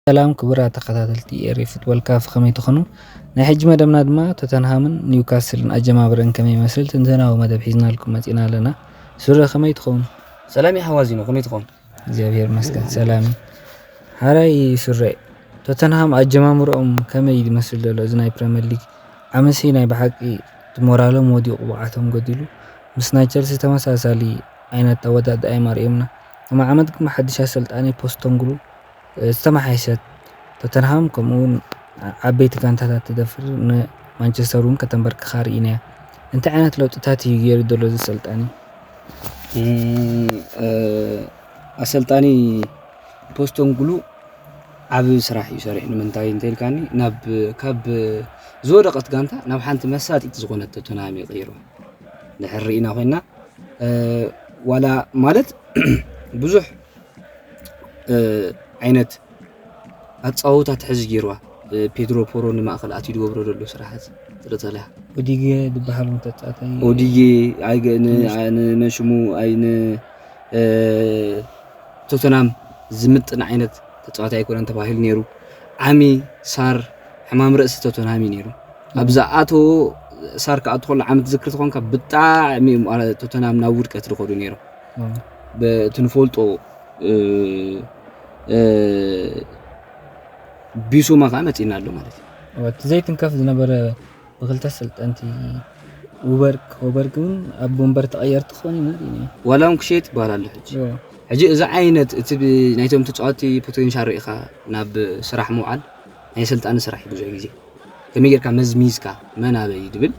ሰላም ክቡራት ተኸታተልቲ ኤሪ ፉትቦል ካፍ፣ ከመይ ትኾኑ? ናይ ሕጂ መደብና ድማ ቶተንሃምን ኒውካስልን ኣጀማምረን ከመይ ይመስል ትንተናዊ መደብ ሒዝናልኩም መጺና ኣለና። ሱረ፣ ከመይ ትኸውን? ሰላም እዩ ሓዋዚኖ፣ ከመይ ትኸውን? እግዚኣብሔር ይመስገን ሰላም እዩ። ሓራይ ሱረ፣ ቶተንሃም ኣጀማምርኦም ከመይ ይመስል ዘሎ? እዚ ናይ ፕሪምየር ሊግ ዓመሲ ናይ ብሓቂ ሞራሎም ወዲቑ፣ ብቕዓቶም ጎዲሉ፣ ምስ ናይ ቸልሲ ተመሳሳሊ ዓይነት ኣወዳድኣ እዮም ኣርእዮምና። ሎሚ ዓመት ግን ብሓድሽ ኣሰልጣኒ ፖስተንግሉ ዝተመሓየሸት ቶተንሃም ከምኡ እውን ዓበይቲ ጋንታታት ትደፍር ንማንቸስተር እውን ከተንበርክኻ ርኢናያ። እንታይ ዓይነት ለውጥታት እዩ ገይሩ ዘሎ እዚ ኣሰልጣኒ? እም፣ እ፣ ኣሰልጣኒ ፖስተንግሉ ዓቢ ስራሕ እዩ ሰሪሑ። ንምንታይ እንተኢልካኒ፣ ናብ፣ ካብ ዝወደቐት ጋንታ ናብ ሓንቲ መሳጢት ዝኾነት ቶተንሃም እዩ ቀይርዋ። ድሕር ርኢና ኮይና፣ እ፣ ዋላ ማለት ብዙሕ፣ እ፣ ዓይነት ኣጻውታ ትሕዚ ገይርዋ። እ፣ ፔድሮ ፖሮ ንማእከል ኣትዩ ዝገብሮ ዘሎ ስራሓት ጥርጠላ። ኦዲጌ ዝበሃል እውን ተጻዋታይ። ኦዲጌ፣ ኣይገ-፣ ን-፣ ትንሽ ኣ-፣ ንመሽሙ፣ ኣይ፣ ን-፣ እ፣ ቶተናም ዝምጥን ዓይነት ተጻዋታይ ኣይኮነን ተባሂሉ ነይሩ። ዓሚ፣ ሳር፣ ሕማም ርእሲ ቶተንሃም እዩ ነይሩ። ኣብ ዝኣተዎ፣ ሳር ክኣቱ ከሎ ዓሚ ትዝክር ተኾንካ፣ ብጣዕሚ እዮም፣ አ፣ ቶተንሃም ናብ ውድቀት ዝኸዱ ነይሮም። እ። በቲ ንፈልጦ፣ እ፣ እ፣ ቢሱማ ከኣ መጺእና ኣሎ ማለት እዩ። እቲ ዘይትንከፍ ዝነበረ ብክልተ ኣሰልጠንቲ፣ ውበርግ፣ ሆበርግ እውን ኣብ ወንበር ተቐየርቲ ክኾኑ ኢና ርኢና። ዋላ እውን ክሸየጥ ይበሃል ኣሎ ሕጂ። እዎ። ሕጂ እዚ ዓይነት እቲ ብ-፣ ናይቶም ተጻወትቲ ፖቴንሻል ርኢኻ ናብ ስራሕ ምውዓል ናይ ኣሰልጣኒ ስራሕ እዩ ብዙሕ ግዜ። ከመይ ጌርካ መዝሚዝካ መን ኣበይ ድብል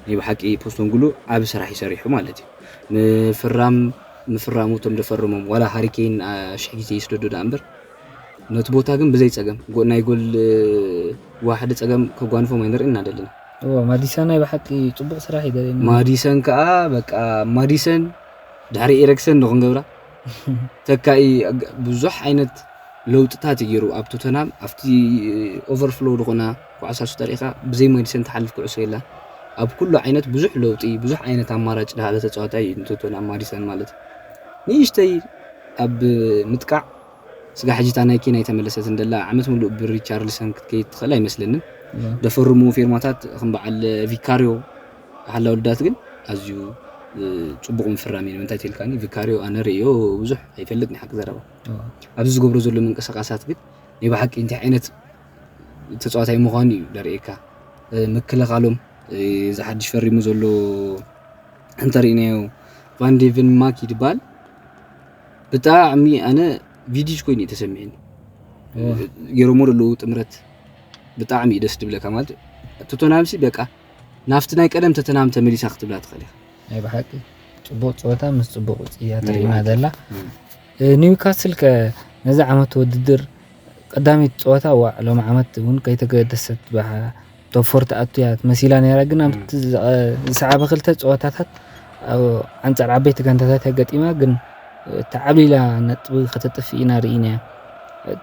ናይ ብሓቂ ፖስተንግሉ ዓቢ ስራሕ እዩ ሰሪሑ ማለት እዩ። ምፍራም፣ ምፍራሙ እቶም ደፈርሞም ዋላ ሃሪኬን፣ አ፣ ሽሕ ግዜ ይስደዶ ደኣ እምበር ነቲ ቦታ ግን ብዘይ ጸገም፣ ጎ-፣ ናይ ጎል፣ እ፣ ዋሕዲ ጸገም ከጓንፎም ኣይንርእን ኢና ዘለና። እዎ፣ ማዲሰን ናይ ብሓቂ ጽቡቕ ስራሕ እዩ ዘርእየና። ማዲሰን ከኣ በቃ ማዲሰን ድሕሪ ኤሪክሰን ዶ ክንገብራ? ተካኢ ኣግ-፣ ብዙሕ ዓይነት ለውጥታት እዩ ገይሩ ኣብ ቶተንሃም። ኣብቲ ኦቨርፍሎ ዝኾና ኩዕሳ ሱ ተሪእኻ ብዘይ ማዲሰን ትሓልፍ ኩዕሶ የላን። ኣብ ኩሉ ዓይነት ብዙሕ ለውጢ፣ ብዙሕ ዓይነት ኣማራጭ ዝሃበ ተጻዋታይ እዩ ንቶተንሃም ማዲሰን ማለት። ንእሽተይ ኣብ ምጥቃዕ ስጋ ሕጂ እታ ናይ ኬን ኣይተመለሰትን ደላ፣ ዓመት ምሉእ ብሪቻርልሰን ክትከይድ ትኽእል ኣይመስለንን። እም። ደፈርሙ ፊርማታት ከም በዓል ቪካሪዮ ሓላው ልዳት ግን ኣዝዩ፣ እ፣ ጽቡቕ ምፍራም እዩ። ንምንታይ ተልካኒ ቪካሪዮ ኣነ ርእዮ ብዙሕ ኣይፈልጥን ሓቂ ዘረባ። እም። ኣብዚ ዝገብሮ ዘሎ ምንቅስቃሳት ግን ናይ ብሓቂ እንታይ ዓይነት ተጻዋታይ ምዃኑ እዩ ዘርእየካ። እ፣ ምክልኻሎም፣ እ፣ እዚ ሓድሽ ፈሪሙ ዘሎ እንተሪእናዮ ቫን ዴቨን ማክ ይድበሃል። ብጣዕሚ ኣነ ቪዲች ኮይኑ እዩ ተሰሚዕኒ። እዎ። ገይሮሞ ዘለዉ ጥምረት ብጣዕሚ እዩ ደስ ድብለካ። ማለት ቶተንሃምሲ በቃ ናብቲ ናይ ቀደም ቶተንሃም ተመሊሳ ክትብላ ትኽእል ኢኻ። ናይ ብሓቂ ጽቡቕ ጸወታ ምስ ጽቡቕ ውጽኢት እያ ናይ ተርእዩና ብሓቂ። ዘላ። እም። እ፣ ኒውካስል ከ ነዚ ዓመት ውድድር ቀዳመይቲ ጸወታ ዋዕ ሎም ዓመት እውን ከይተገደሰት ብሓ-፣ ቶፕ ፎር ትኣቱ እያ መሲላ ነይራ፣ ግን ኣብቲ ዝቐ-፣ ዝሰዓበ ክልተ ጸወታታት ኣብ ኣንጻር ዓበይቲ ጋንታታት እያ ገጢማ፣ ግን ተዓብሊላ ነጥቢ ከተጥፍእ ኢና ርኢናያ።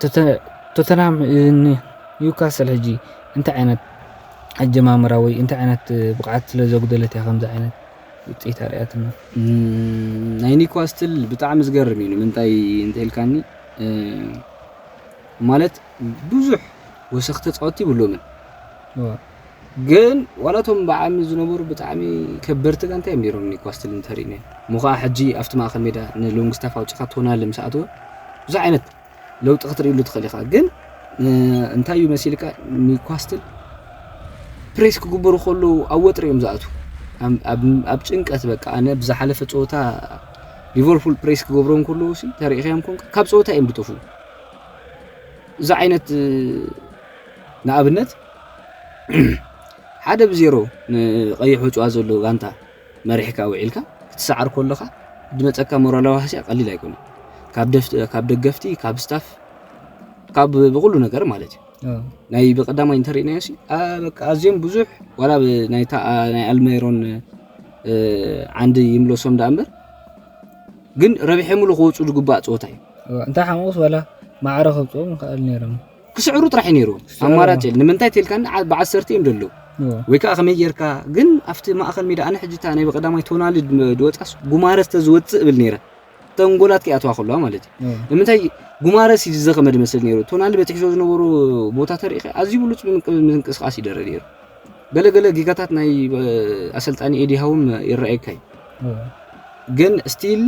ቶተ-፣ ቶተንሃም፣ እ፣ ኒ-፣ ኒውካስል ሕጂ እንታይ ዓይነት ኣጀማምራ ወይ እንታይ ዓይነት ብቕዓት ስለ ዘጉደለት እያ ከምዚ ዓይነት ውጽኢት ኣርእያትና? እም፣ ናይ ኒውካስትል ብጣዕሚ ዝገርም እዩ። ንምንታይ እንተ ኢልካኒ፣ እ፣ ማለት ብዙሕ ወሰኽቲ ተጻወትቲ ይብሎምን። እዋ። ግን ዋላ እቶም ብዓሚ ዝነበሩ ብጣዕሚ ከበድቲ ጋንታ እዮም ነይሮም ኒውካስትል እንተሪእናዮም። እሞ ኸዓ ሕጂ ኣብቲ ማእከል ሜዳ ንሎንግስታፍ ኣውጺኻ ቶናሊ ምስ ኣተወ ብዙሕ ዓይነት ለውጢ ክትርእየሉ ትኽእል ኢኻ። ግን፣ እ፣ እንታይ እዩ መሲልካ፣ ኒውካስትል ፕሬስ ክግበሩ ከለዉ ኣብ ወጥሪ እዮም ዝኣትዉ። ኣብ፣ ኣብ፣ ኣብ ጭንቀት በቃ። ኣነ ብዝሓለፈ ጸወታ ሊቨርፑል ፕሬስ ክገብሮም ከለዉ ሲ ተሪእኻዮም ኮንካ ካብ ጸወታ እዮም ዝጠፍኡ። እዚ ዓይነት፣ እ፣ ንኣብነት ሓደ ብዜሮ ንቐይሕ ዕጽዋ ዘሎ ጋንታ መሪሕካ ውዒልካ ክትሰዓር ከለኻ ዝመጸካ ሞራላዊ ሃስያ ቀሊል ኣይኮነን። ካብ ደፍ-፣ ካብ ደገፍቲ፣ ካብ ስታፍ፣ ካብ ብኹሉ ነገር ማለት እዩ። ኣዎ። ናይ ብቐዳማይ እንተሪእናዮ ሲ፣ ኣ፣ በቃ ኣዝዮም ብዙሕ ዋላ ብ-፣ ናይታ፣ ኣ፣ ናይ ኣልሜሮን፣ እ፣ ዓንዲ ይምለሶም ደኣ እምበር ግን ረቢሖምሉ ክወጹ ዝግባእ ጸወታ እዩ። ኣዎ፣ እንታይ ሓሙስ ዋላ ማዕረ ከብጽኦም ይኽእል ነይሮም። ክስዕሩ ጥራሕ እዩ ነይሩ። ክስዕሩ። ኣማራጭ የለን። ንምንታይ ተልካኒ ዓ-፣ ብዓሰርተ እዮም ዘለዉ። እዎ። ወይ ከዓ ከመይ ጌርካ ግን ኣብቲ ማእከል ሜዳ ኣነ ሕጂ እታ ናይ ብቐዳማይ ቶናሊ ድ-፣ ድወጻስ ጉማረ ስተ ዝወጽእ እብል ነይረ። ተንጎላት ክኣትዋ ከለዋ ማለት እዩ። ንምንታይ ጉማረስ እዩ ዝዘኸመ ዝመስል ነይሩ። ቶናሊ በቲ ሒዞ ዝነበሩ ቦታ ተሪእኸ ኣዝዩ ብሉጽ ብምንቅ- ምንቅስቃስ ይደረ ነይሩ። ገለገለ ጌጋታት ናይ ኣሰልጣኒ ኤዲ ሃውም ይረኣየካ እዩ። ግን ስቲል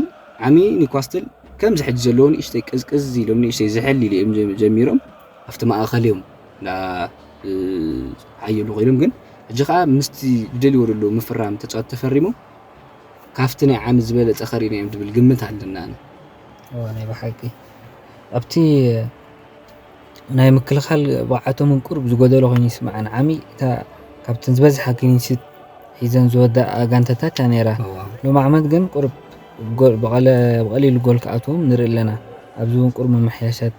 ዓሚ ኒኳስትል ከምዚ ሕጂ ዘለዎ ንእሽተይ ቅዝቅዝ ኢሎም ንእሽተይ ዝሕል ኢሉ እዮም ጀሚሮም። ኣብቲ ማእኸል እዮም ሓየሉ ኮይኖም፣ ግን ሕጂ ከዓ ምስቲ ዝደልይዎ ዘለዉ ምፍራም ተፃወት ተፈሪሞም ካብቲ ናይ ዓሚ ዝበለፀ ከሪና እዮም ዝብል ግምት ኣለና። ናይ ብሓቂ ኣብቲ ናይ ምክልኻል ብዓቶም ቁሩብ ዝጎደሎ ኮይኑ ይስምዓን። ዓሚ እታ ካብተን ዝበዝሓ ክሊንሲት ሒዘን ዝወዳእ ኣጋንተታት እያ ነይራ። ሎም ዓመት ግን ቁሩብ ብቐሊሉ ጎል ክኣትዎም ንርኢ ኣለና። ኣብዚ እውን ቁሩብ ምምሕያሻት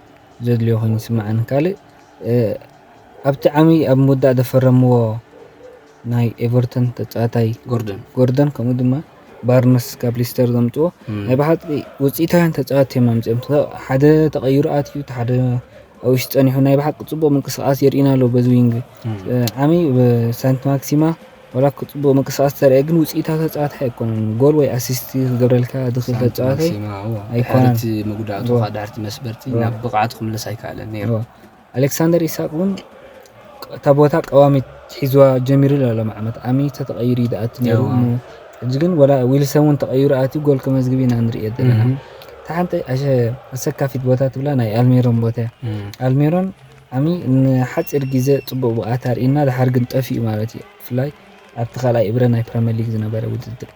ዘድልዮ ኮይኑ ይስምዓን። ካልእ ኣብቲ ዓሚ ኣብ ምውዳእ ዘፈረምዎ ናይ ኤቨርተን ተፃዋታይ ጎርደን ጎርደን ከምኡ ድማ ባርነስ ካብ ሊስተር ዘምፅዎ ናይ ብሓቂ ውፅኢታውያን ተፃዋቲ እዮም ኣምፅኦም። ሓደ ተቐይሩ ኣትዩ፣ ሓደ ኣብ ውሽጢ ፀኒሑ ናይ ብሓቂ ፅቡቅ ምንቅስቃስ የርእና ኣሎ። በዚ ዊንግ ዓሚ ብሳንት ማክሲማ ዋላ እኮ ፅቡቅ ምንቅስቃስ ተረአ፣ ግን ውፅኢታዊ ተፃዋታይ ኣይኮነን። ጎል ወይ ኣሲስት ክገብረልካ ዝኽእል ተፃዋታይ ኣይኮነን። መጉዳእቱ ድሕርቲ መስበርቲ ናብ ብቕዓቱ ክምለስ ኣይከኣለን ነይሩ። ኣሌክሳንደር ኢሳቅ እውን እታ ቦታ ቀዋሚት ሒዝዋ ጀሚሩ ኣሎ። ሎም ዓመት ዓሚ ተተቐይሩ እዩ ዝኣቱ ነይሩ። ሕጂ ግን ወላ ዊልሰን እውን ተቐይሩ ኣትዩ ጎል ከመዝግብ ኢና ንሪኦ ዘለና። እታ ሓንቲ ኣሸ- ኣሰካፊት ቦታ ትብላ ናይ ኣልሜሮን ቦታ እያ። ኣልሜሮን ዓሚ ንሓፂር ግዜ ፅቡቅ ብቕዓት ኣርእና፣ ድሓር ግን ጠፊኡ ማለት እዩ። ብፍላይ ኣብቲ ካልኣይ እብረ ናይ ፕረምየር ሊግ ዝነበረ ውድድር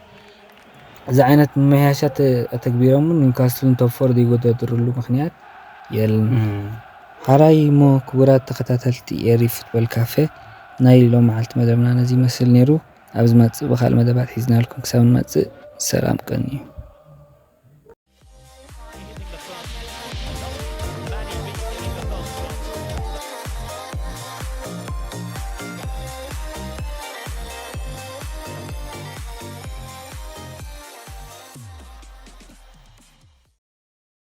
እዚ ዓይነት ምምሕያሻት ኣተግቢሮም ኒውካስልን ቶፕ ፎር ዘይወዳደርሉ ምክንያት የለን። ሓራይ እሞ ክቡራት ተኸታተልቲ ኤሪ ፉትቦል ካፌ ናይ ሎም መዓልቲ መደብና ነዚ ይመስል ነይሩ። ኣብ ዝመጽእ ብኻልእ መደባት ሒዝናልኩም ክሳብ ንመጽእ ሰላም ቀንዩ።